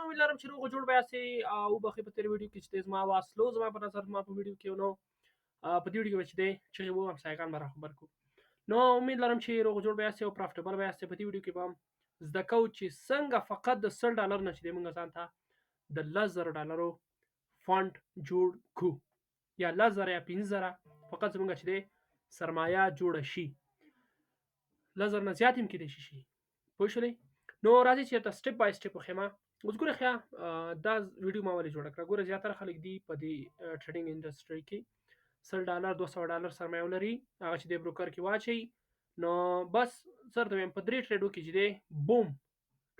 امید لرم چې روغ جوړ به یاستئ او وبخښئ په تېره ویډیو کې چې زما آواز سلو زما په نظر زما په ویډیو کې نو په دې ویډیو کې به چې دی چغې وو همسایګان به راخبر کړو. نو امید لرم چې روغ جوړ به یاستئ او profitable به یاستئ. په دې ویډیو کې به هم زده کوو چې څنګه فقط د 100 ډالر نه چې دی موږ ځان ته د 10,000 ډالرو fund جوړ کو، یا 10,000 یا 5,000 فقط زمونږ چې دی سرمایه جوړه شي. 10,000 نه زیات هم کېدای شي، پوه شولې؟ نو راځئ چې درته step by step وښیم. اوس ګوره ښه، دا ویډیو ما ولې جوړه کړه؟ ګوره، زیاتره خلک دي په دې trading industry کې 100 ډالر، 200 ډالر سرمایه ولري، هغه چې دی broker کې واچوي، نو بس زه درته وایم په درې trade و کې چې دی بوم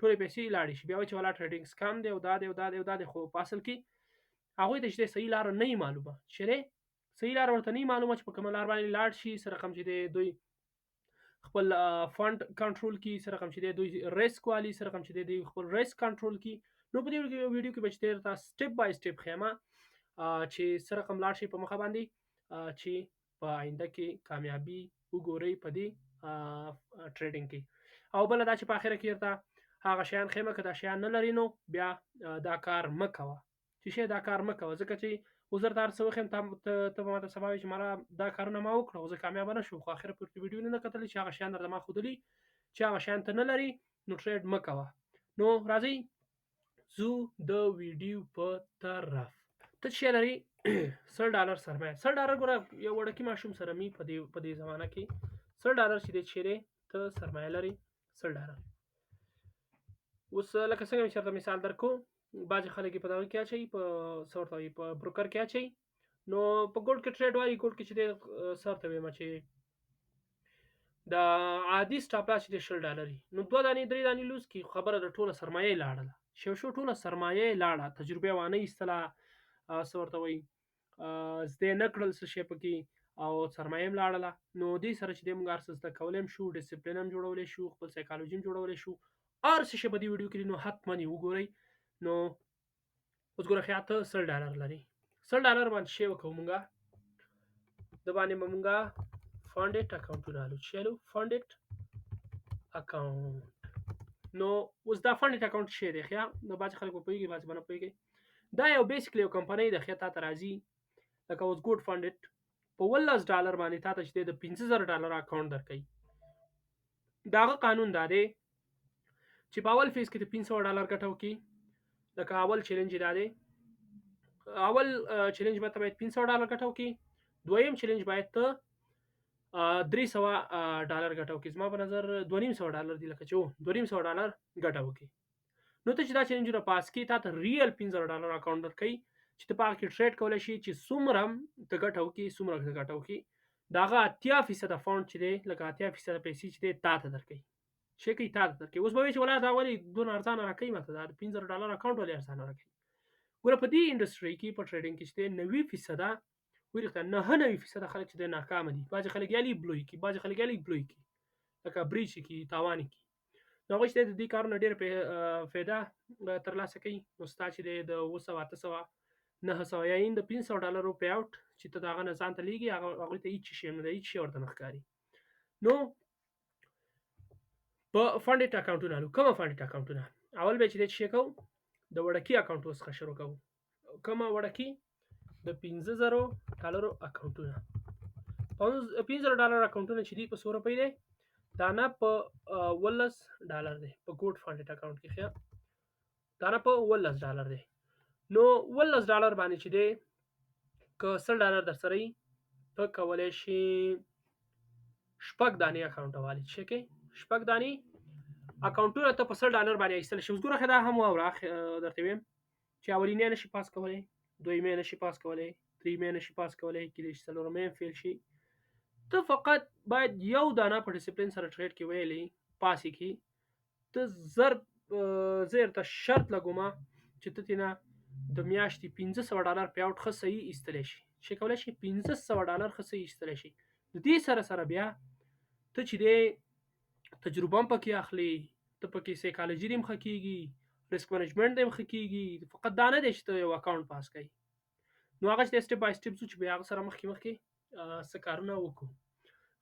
ټولې پیسې لاړې شي. بیا وایي چې ولا trading scam دی او دا دی او دا دی او دا دی. خو په اصل کې هغوی ته چې دی صحیح لاره نه معلومه، چې دی صحیح لاره ورته نه معلومه چې په کومه لار باندې لاړ شي، څه رقم چې دی دوی خپل fund کنټرول کی، څه رقم چې دی دوی ریسک والی، څه رقم چې دی دوی خپل ریسک کنټرول کی. نو په دې ویډیو کې به چې درته step by step ښیم چې څه رقم لاړ شي په مخه باندې چې په آینده کې کامیابی وګورئ په دې trading کې. او بل دا چې په اخره کې درته هغه شیان ښیم که دا شیان نه لري نو بیا دا کار مه کوه، چې شی دا کار مه کوه، ځکه چې اوس درته هر څه وښیم، ته به ماته سبا وایې چې مالا دا کارونه ما وکړه خو زه کامیابه نه شوم، خو اخره پورې ویډیو نه کتلې چې هغه شیان درته ما ښودلي چې هغه شیان ته نه لري نو trade مه کوه. نو راځئ ځو د ویډیو په طرف. ته چې لري 100 ډالر سرمایه، 100 ډالر، ګوره یو وړوکي ماشوم سره می په دې زمانه کې 100 ډالر چې دی چیرې ته سرمایه لري 100 ډالر. اوس لکه څنګه چې درته مثال درکو، بعضې خلک یې په دغه کې اچوي، په څه ورته وایي، په broker کې اچوي، نو په gold کې trade وایي. Gold کې چې دی څه ورته وایم چې د عادي stop loss چې دی 20 ډالر، نو دوه دانې درې دانې loss کی خبره د ټوله سرمایه یې لاړله، شو شو ټوله سرمایه یې لاړه. تجربه وانه ایستله، څه ورته وایي، زده نه کړل څه شی پکې او سرمایه هم لاړله. نو دې سره چې دی موږ هر څه زده کولی هم شو، ډسپلین هم جوړولی شو، خپل سایکالوجي هم جوړولی شو، هر څه شی په دې ویډیو کې. نو حتما یې وګورئ. نو اوس ګوره ښه، ته 100 ډالر لرې، 100 ډالر باندې شی وکړو مونږه؟ د باندې به مونږه funded اکاونټونه الو. چې الو funded account. نو اوس دا funded account شی دی ښه؟ نو بعضې خلک به پوهېږي، بعضې به نه پوهېږي. دا یو basically یو کمپنۍ ده ښه، تا ته راځي، لکه اوس Goat Funded په 17 ډالر باندې تا ته چې دی د 5,000 ډالر اکاونټ درکوي. د هغه قانون دا دی چې په اول phase کې د 500 ډالر ګټه وکړي. لکه اول challenge دا دی، اول challenge به ته باید 500 ډالر ګټه وکړي، دویم challenge باید ته 300 ډالر ګټه وکړي، زما په نظر 250 ډالر دی، لکه چې و 250 ډالر ګټه وکړي. نو ته چې دا challenge ونه پاس کړې، تا ته real 5,000 ډالر اکاونټ درکوي چې ته په هغه کې trade کولی شي، چې څومره ته ګټه وکړي، څومره ته ګټه وکړي، د هغه 80% fund چې دی، لکه 80% پیسې چې دی تا ته درکوي، شي کوي تا ته درکوي. اوس به وایې چې ولا دا ولې دونه ارزانه راکوي ماته؟ دا د 5,000 ډالر اکاونټ ولې ارزانه راکوي؟ ګوره، په دې industry کې، په trading کې چې دی 90 فیصده وریښته 99% خلک چې دی ناکامه دي. بعضې خلک یې blow کوي، بعضې خلک یې blow کوي، لکه breach کوي، تاوان کوي. نو هغوی چې دی د دې کارونه ډېره فایده ترلاسه کوي. نو ستا چې دی د 700، 800، 900 یا ان د 500 ډالرو payout چې ته د هغه نه ځان ته لیږي، هغه هغوی ته هیڅ شی نه دی، هیڅ شی ورته نه ښکاري. نو په funded اکاونټونه، نو کومه funded اکاونټونه؟ اول به چې دی څه کوو، د وړکي اکاونټو څخه شروع کوو. کومه وړکي؟ د 5,000 ډالرو اکاونټونه. 5,000 ډالر اکاونټونه چې دي په څو روپۍ دی؟ دانه په 17 ډالر دی په Goat funded account کې ښه، دانه په 17 ډالر دی. نو 17 ډالر باندې چې دی که 100 ډالر در سره وي، ته کولی شي شپږ دانې اکاونټ والي چې کې شپږ دانې اکاونټونه ته په 100 ډالر باندې ایستل شي. اوس ګوره ښه، دا هم واوره، درته ویم چې اولینی نشي پاس کولی، دویمه نشي پاس کولی، دریمه نشي پاس کولی، کېدای شي څلورمه هم fail شي. ته فقط باید یو دانه په ډسپلین سره trade کې ویلې پاس یې کړي، ته زر زه درته شرط لګوم چې ته ترېنه د میاشتې 500 ډالر payout ښه صحیح ایستلی شي، چې کولی شي 500 ډالر ښه صحیح ایستلی شي. د دې سره سره بیا ته چې دی تجربه هم پکې اخلي، ته پکې سایکالوجي دې هم ښه کېږي، risk management دې هم ښه کېږي. فقط دا نه دی چې ته یو اکاونټ پاس کوي. نو هغه چې step by step ځو چې بیا هغه سره مخکې مخکې څه کارونه وکړو.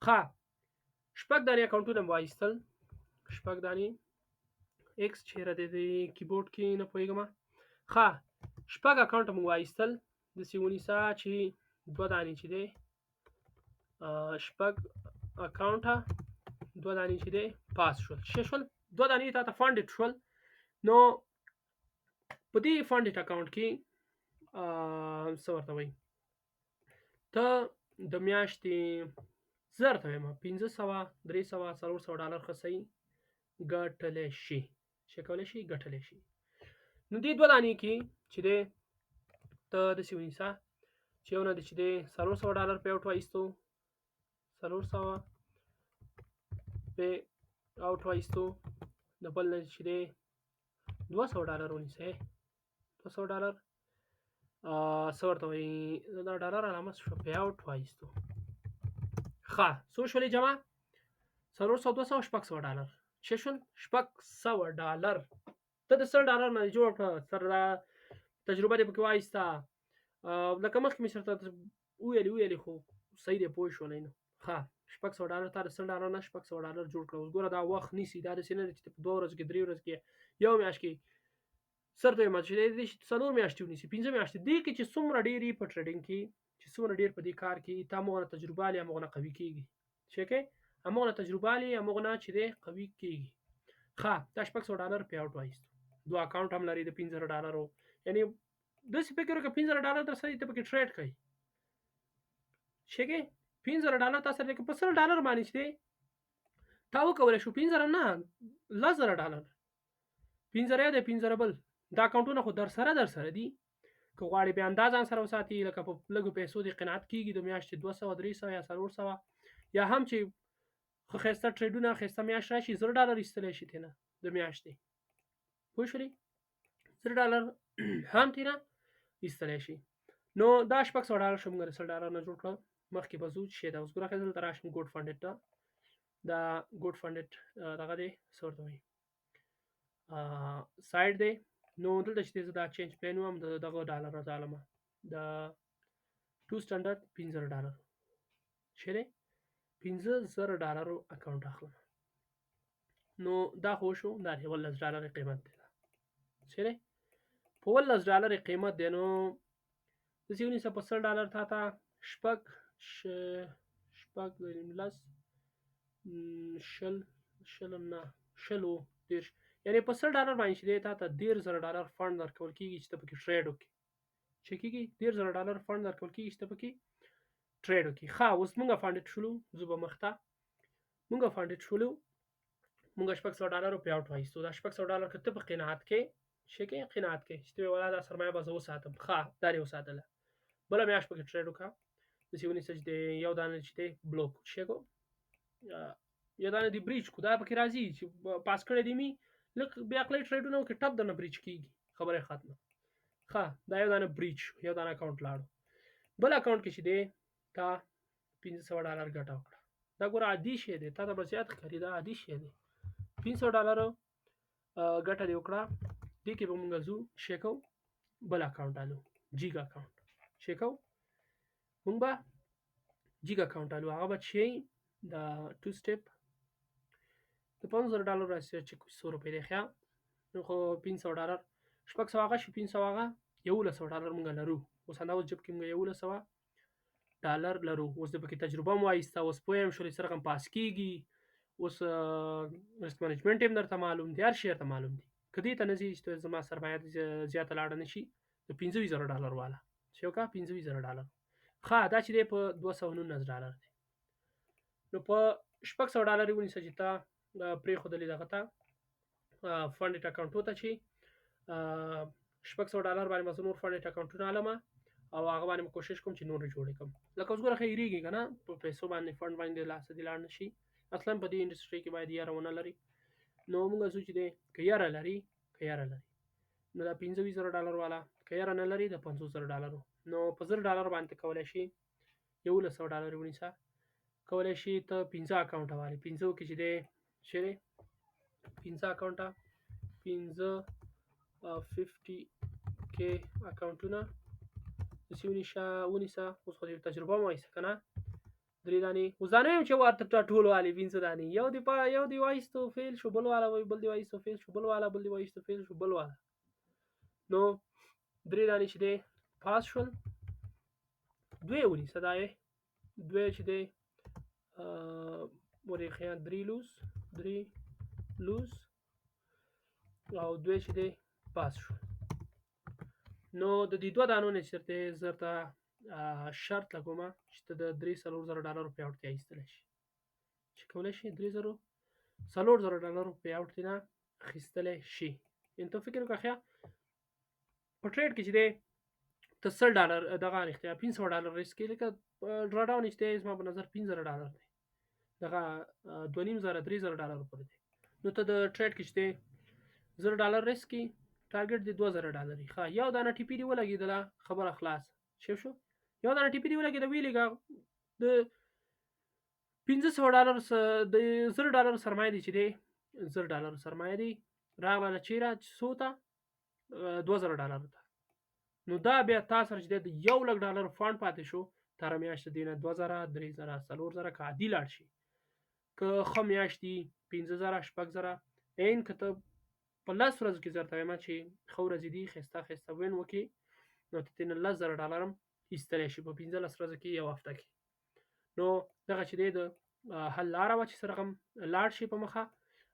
ښه، شپږ دانې اکاونټونه مو وایستل، شپږ دانې. ایکس چیرې دی د کیبورډ کې نه پوهېږم. ښه، شپږ اکاونټ موږ وایستل. داسې ونیسه چې دوه دانې چې دی، شپږ اکاونټه دوه دانې چې دی پاس شول. څه شول؟ دوه دانې تا ته funded شول. نو په دې funded اکاونټ کې څه ورته وایي، ته د میاشتې زه درته وایم 500، 300، 400 ډالر ښه صحیح ګټلی شي. څه کولی شي؟ ګټلی شي. نو دې دوه دانې کې چې دی ته داسې ونیسه چې یو نه دی چې دی 400 ډالر پې اوټ وایستو، 400 پې اوټ وایستو، د بل نه چې دی 200 ډالر ونیسې، 200 ډالر، څه ورته وایي، دا ډالر علامه څه شوه؟ پې اوټ وایستو. ښه، څو شولې جمع؟ 400، 200، 600 ډالر. څه شول؟ 600 ډالر. ته د 100 ډالر نه جوړ کړه، سره دا تجربه دې پکې وایسته. لکه مخکې مې درته وویلې، خو صحیح دی پوه شولې نو. ښه، 600 ډالر تا د 100 ډالر نه 600 ډالر جوړ کړه. اوس ګوره دا وخت نیسي، دا داسې نه دی چې په 2 ورځو کې، 3 ورځو کې، یو میاشت کې، سر ته وایم چې دې 4 میاشتې ونیسي، 5 میاشتې. دې کې چې څومره ډېر یې په trading کې، چې څومره ډېر په دې کار کې، تا همغونه تجربه لري، همغونه قوي کېږي. چې کې همغونه تجربه لري، همغونه چې دی قوي کېږي. ښه، دا 600 ډالر پې اوټ وایستو. دوه اکاونټ هم لري د 5000 ډالرو، یعنې داسې فکر وکړه 5000 ډالر در سره ته پکې trade کوي. چې کې 5000 ډالر تا سره دی، که په 100 ډالر باندې چې دی تا وکولی شو 5000 نه 10000 ډالر، 5000 یو دی، 5000 بل، دا اکاونټونه خو در سره دي. که غواړې بیا انداز ځان سره وساتي، لکه په لږو پیسو دې قناعت کېږي، د میاشتې 200، 300 یا 400، یا هم چې ښه ښایسته ټریډونه، ښایسته میاشت راشي، 1000 ډالر ایستلی شي ترې نه د میاشتې. پوه شولې؟ 1000 ډالر هم ترې نه ایستلی شي. نو دا 600 ډالر شو، موږ د 100 ډالر نه جوړ کړه. مخکې به ځو چې دا اوس ګوره ښه دلته راشم ګوډ فنډډ ته. دا ګوډ فنډډ دغه دی، څه ورته وایي، سایډ دی. نو دلته چې زه دا change plan وم، د دغه ډالر راځالم، د 2 سټنډرډ 5000 ډالر چې دی 5000 ډالرو اکاونټ اخلم. نو دا خو شو، دا دی 18 ډالر قیمت دی، دا چې دی په 18 ډالر قیمت دی. نو داسې ونیسه په 100 ډالر تا ته شپږ شپږ لس شل شل نه شلو دېرش، یعنې په 100 ډالر باندې چې دی تا ته 30,000 ډالر fund درکول کېږي چې ته پکې trade وکړې. چې کېږي 30,000 ډالر fund درکول کېږي چې ته پکې trade وکړې. ښه، اوس موږ funded شولو، زه به مخته موږ funded شولو، موږ 600 ډالرو پې اوټ وایستو. دا 600 ډالر که ته په قناعت کې چې کې قناعت کې چې ته وایې ولا دا سرمایه به زه وساتم، ښه دا دې وساتله، بله میاشت پکې trade وکړه. داسې ونیسه چې دی یو دانه چې دی blow شي کو، یو دانه دی breach کو، دا پکې راځي چې پاس کړی دی مي، لږ بې عقلۍ ټریډونه وکړي، ټپ درنه breach کېږي، خبره یې ختمه. ښه، دا یو دانه breach شو، یو دانه اکاونټ لاړو. بل اکاونټ کې چې دی تا 500 ډالر ګټه وکړه. دا ګوره عادي شی دی، تا ته به زیات ښکاري، دا عادي شی دی. 500 ډالر ګټه دې وکړه. دې کې به مونږ ځو شی کوو، بل اکاونټ الو، جیګ اکاونټ شی کوو، مونږ به جیګ اکاونټ الو. هغه به چې د 2 سټیپ د 5000 ډالر راسي چې څو روپۍ دی، ښه نو خو 500 ډالر 600 هغه شي، 500 هغه 1100 ډالر مونږ لرو. اوس همدا اوس جیب کې مونږ 1100 ډالر لرو. اوس د پکې تجربه مو وایسته، اوس پوه یم شولې څه رقم پاس کېږي، اوس risk management هم درته معلوم دی، هر شی درته معلوم دی. که دې ته نه ځي چې زما سرمایه زیاته لاړه نه شي، د 25000 ډالر والا چې وکړه 25000 ډالر. ښه، دا چې دی په 219 ډالر دی. نو په 600 ډالر یې ونیسه چې تا پرېښودلې دغه ته funded اکاونټو ته، چې 600 ډالر باندې به زه نور funded اکاونټونه الم او هغه باندې به کوشش کوم چې نور جوړې کړم. لکه اوس ګوره ښه هېرېږي که نه، په پیسو باندې fund باندې لاسه دې لاړ نه شي. اصلا په دې industry کې باید یاره ونه لري. نو موږ ځو چې دی که یاره لري، که یاره لري نو دا 25000 ډالر والا، که یاره نه لري د 50000 ډالرو. نو په 1000 ډالر باندې ته کولی شي 1100 ډالر ونیسه، کولی شي ته 5 اکاونټه والې، پنځو کې چې دی چې دی 5 اکاونټه، پنځه ففټي کې اکاونټونه داسې ونیسه. اوس خو دې تجربه مو وایسته که نه، درې دانې. اوس دا نه وایم چې ورته ټول والي پنځه دانې، یو دی یو دی وایستو fail شو بل والا، وای بل دی وایستو fail شو بل والا، بل دی وایستو fail شو بل والا. نو درې دانې چې دی pass شول، دوې ونیسه، دا یې دوې چې دی ورېښیا درې lose، درې lose او دوې چې دی pass شول. نو د دې دوه دانو نه چېرته زه درته شرط لګوم چې ته د 3-4 زره ډالرو payout ته ایستلی شي، چې کولی شي 3-4 زره ډالرو payout نه اخیستلی شي. یعنې ته فکر وکړه ښه په trade کې چې دی ته 100 ډالر دغه رښتیا 500 ډالر ریسک کې، لکه drawdown چې دی زما په نظر 5000 ډالر دی، دغه 2500 3000 ډالر پورې دی. نو ته د trade کې چې دی 1000 ډالر ریسک کې، target دی 2000 ډالر. ښه یو دانه TP دی ولګېدله، خبره خلاص شو شو. یو دانه TP دی ولګېده، ویلېږه د 500 ډالر د 1000 ډالر سرمایه دی چې دی 1000 ډالر سرمایه دی راغله چیرې څو ته 2000 ډالر ته. نو دا بیا تا سره چې د 1 لک ډالر fund پاتې شو، تر میاشت دینه 2000 3000 4000 که عادي لاړ شي، که ښه میاشت دي 5000 6000. ان که ته په 10 ورځو کې زه درته وایم چې ښه ورځې دي ښایسته ښایسته win وکړي، نو ته ترېنه 10,000 ډالر هم ایستلی شي په 15 ورځو کې، یو هفته کې. نو دغه چې دی د حل لاره وه چې څه رقم لاړ شي په مخه.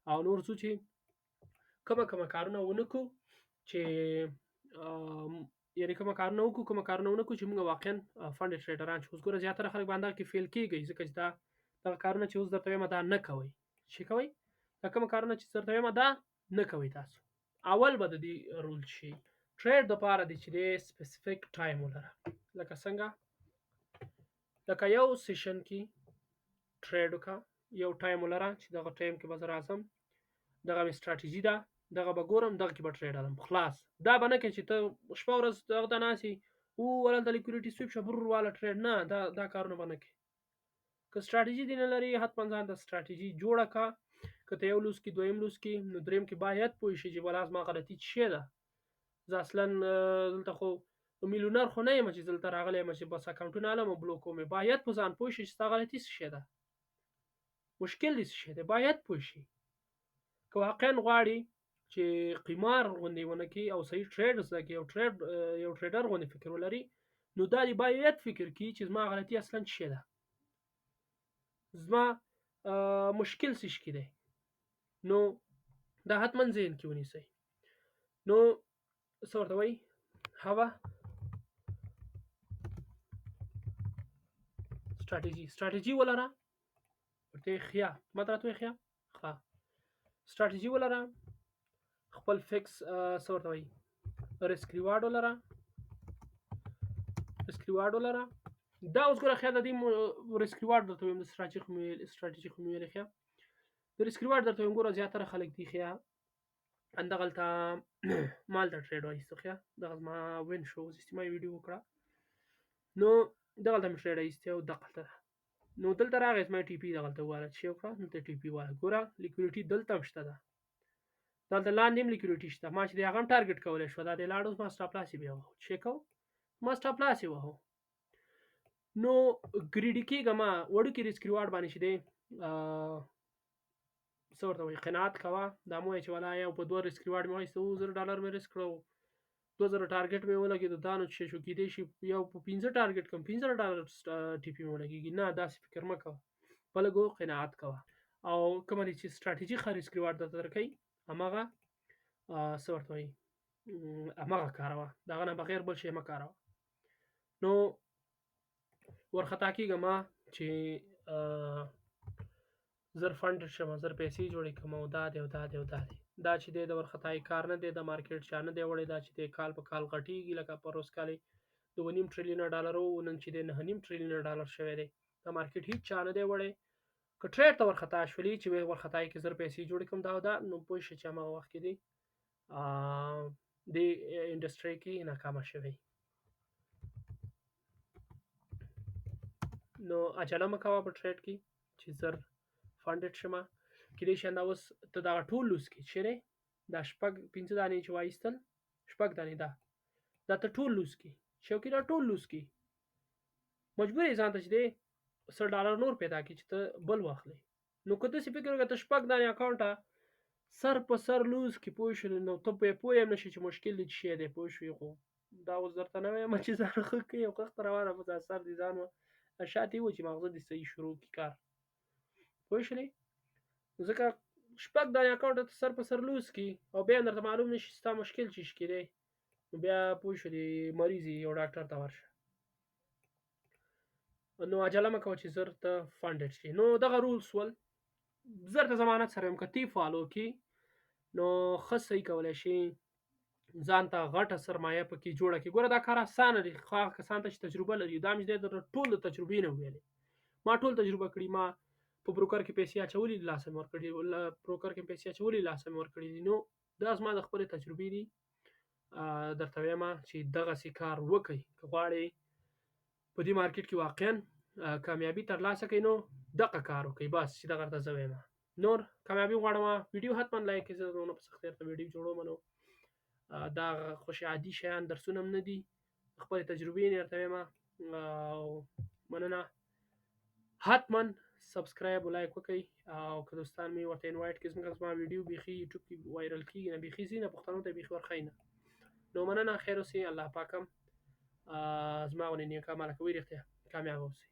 او نور څو چې کومه کومه کارونه ونه کړو چې یعنی کومه کارونه وکړو کومه کارونه ونه کړو چې موږ واقعا funded trader ان شو. اوس ګوره زیاتره خلک باندې کې fail کیږي، ځکه چې دا دغه کارونه چې اوس درته وایم دا نه کوئ. چې کوئ دا کوم کارونه چې درته وایم دا نه کوئ تاسو. اول به د دې rule شي trade د پاره دی چې د specific time ولره، لکه څنګه لکه یو session کې trade وکړه، یو time ولره چې دغه time کې به زه راځم، دغه مې استراتیژي ده، دغه به ګورم، دغه کې به trade الم خلاص. دا به نه کوې چې ته شپه ورځ دغه ته ناست یې او ولته liquidity sweep شه برور واله trade نه، دا دا کارونه به نه کوې. که استراتیژي دې نه لري، حتما ځان ته استراتیژي جوړه که. که ته یو loss کې دویم loss کې نو دریم کې باید پوه شې چې ولا زما غلطي څه ده. زه اصلا دلته خو میلیونر خو نه یم چې دلته راغلی یم چې بس اکاونټونه الم او blow کوم. باید په ځان پوه شې چې ستا غلطي څه شی ده، مشکل دې څه شی دی، باید پوه شې. که واقعا غواړي چې قمار غوندې ونه کړي او صحیح trade زده کړي او trade یو trader غوندې فکر ولري، نو دا دې باید فکر کړي چې زما غلطي اصلا څه شی ده، زما مشکل څه شي دی. نو دا حتما ذهن کې ونیسئ. نو څه ورته وایي هوا استراتیژي، استراتیژي ولره ورته خیا ما ته راته خیا ښه استراتیژي ولره، خپل fix څه ورته وایي risk reward ولره، risk reward ولره. دا اوس ګوره خیا د دې risk reward درته وایم، د استراتیژي خو مې ویل، استراتیژي خو مې ویلې خیا د risk reward درته وایم. ګوره زیاتره خلک دي خیا اندغلته مالته trade وایستو خیا دغه زما win شو، اوس ما ویډیو وکړه، نو دغلته مې trade ایستی او دقلته ده. نو دلته راغی زما TP دغلته واله چې وکړه، دلته TP واله ګوره liquidity دلته هم شته ده، دلته لاندې هم liquidity شته، ما چې د هغه هم target کولی شو. دا دی لاړ، اوس ما stop loss یې بیا وهو، چې کو ما stop loss یې وهو. نو greedy کېږه ما، وړوکي risk reward باندې چې دی څه ورته وایي قناعت کوه. دا مو چې ولا یو په دوه risk reward مې وایسته، 1000 ډالر مې ریسک کړو، 2000 target مې ولګېد، دا نو چې شو کېدای شي یو په پنځه target کوم 5000 ډالر TP مې ولګېږي. نه، داسې فکر مه کوه، په لږو قناعت کوه او کومه دې چې استراتیژي ښه risk reward درته درکوي هماغه څه ورته وایي هماغه کاروه، د هغه نه بغیر بل شی مه کاروه. نو ورخطا کېږه ما چې زر fund شم، زر پیسې جوړې کړم او دا دی او دا دی او دا دی. دا چې دی د ورخطایي کار نه دی، د market چا نه دی وړی. دا چې دی کال په کال غټېږي، لکه پروس کال یې 2.5 ټریلیونه ډالر و، نن چې دی 9.5 ټریلیونه ډالر شوی دی. دا market هیڅ چا نه دی وړی. که trade ته ورخطا شولې چې ورخطایي کې زر پیسې جوړې کړم دا او دا، نو پوه شې چې هماغه وخت کې دی دې industry کې ناکامه شوی. نو عجله مه کوه په trade کې چې زر funded شمه. کېدای شي همدا اوس ته دغه ټول loss کې چیرې دا شپږ پنځه دانې چې وایستل، شپږ دانې دا دا ته ټول loss کې شو کې دا ټول loss کې مجبور یې ځان ته چې دی $100 نور پیدا کړي چې ته بل واخلې. نو که داسې فکر وکړې ته شپږ دانې اکاونټه سر په سر لوز کې، پوه شوې؟ نو ته پرې پوه هم نه شې چې مشکل دې څه شی دی، پوه شوې؟ خو دا اوس درته نه وایم چې ځان ښه کړې او کښته روانه په سر دې ځان شاته یې چې ماغزه دې صحیح شروع کړي کار، پوه شوې؟ ځکه شپږ دانې اکاونټ ته سر په سر لوز کړي او بیا هم درته معلوم نه شي ستا مشکل څه شي کې دی، نو بیا پوه شولې مریض یې، یو ډاکټر ته ورشه. نو عجله مه کوه چې زر ته funded شي. نو دغه rules ول، زر ته ضمانت سره یم که تی follow کړي نو ښه صحیح کولی شي ځان ته غټه سرمایه پکې جوړه کړي. ګوره دا کار اسانه دی خو هغه کسان ته چې تجربه لري. دا مې چې درته ټول د تجربې نه وویلې، ما ټول تجربه کړي. ما په broker کې پیسې اچولي دي، لاسه مې ورکړي، broker کې پیسې اچولي، لاسه مې ورکړي دي. نو دا زما د خپلې تجربې دي، درته وایم چې دغسې کار وکړئ که غواړئ په دې مارکیټ کې واقعا کامیابي ترلاسه کړئ، نو دغه کار وکړئ بس چې دغه درته زه وایم. نور کامیابي غواړم، ویډیو حتما like کړئ، زه دونه په سختۍ درته ویډیو جوړوم. نو دا خوش عادي شیان درسونه هم نه دي، خپلې تجربې نه درته وایم. او مننه، حتما subscribe او like وکړئ او که دوستان مې ورته invite کړئ، ځکه زما ویډیو بیخي یوټیوب کې viral کېږي نه، بیخي ځي نه، پښتنو ته بیخي ورښيي نه. نو مننه، خیر اوسئ، الله پاک هم زما غوندې نیک عمله کوئ، رښتیا کامیاب اوسئ.